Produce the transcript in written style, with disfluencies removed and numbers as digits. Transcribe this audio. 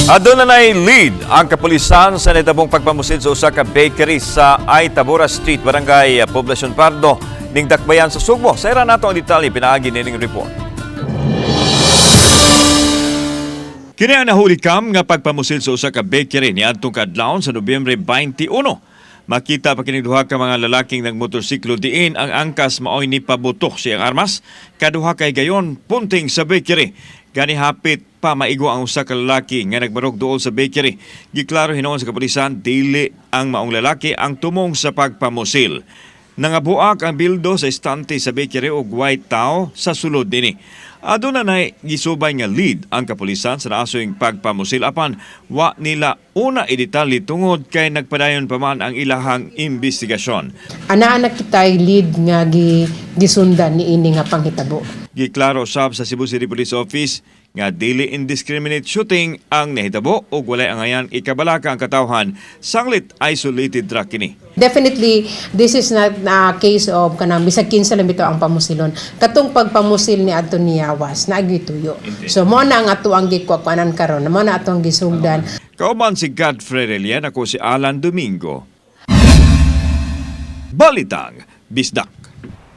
Aduna nay lead ang kapulisan sa nahitabong pagpamusil sa usa ka bakery sa Ay Tabora Street, Barangay Poblacion Pardo, ning Dakbayan sa Sugbo. Sayran nato ang detalye pinaagi nining report. Kini ang nahuli kam nga pagpamusil sa usa ka bakery niadtong kadlawon sa Nobyembre 21. Makita pa kining duha ka mga lalaking nagmotorsiklo diin ang angkas maoy ni pabutok siyang armas. Kaduha kay gayon punting sa bakery. Gani hapit pa maigo ang usa ka lalaki nga nagbarog duol sa bakery. Giklaro hinuon sa kapulisan, dili ang maong lalaki ang tumong sa pagpamusil. Nangabuak ang bildo sa estante sa bakery og white tao sa sulod dinhi. Aduna nay gisubay nga lead ang kapulisan sa naasoyng pagpamusil apan wa nila una idetalye tungod kay nagpadayon pa man ang ilahang investigasyon. Anaa na kitay lead nga gisundan ni ini nga panghitabo. Giklaro sab sa Cebu City Police Office nga dili indiscriminate shooting ang nahitabo ug walay angayan ikabalaka ang katawhan sanglit isolated ra kini. Definitely, this is not a case of kanang bisag kinsa lang bitaw ang pamusilon. Katong pagpamusil ni adto niyawas na tuyo. So mo na ang ato ang gikuanan karon, mo na atong gisugdan. Kauban si Godfrey Relian, ako si Alan Domingo. Balitang Bisdak.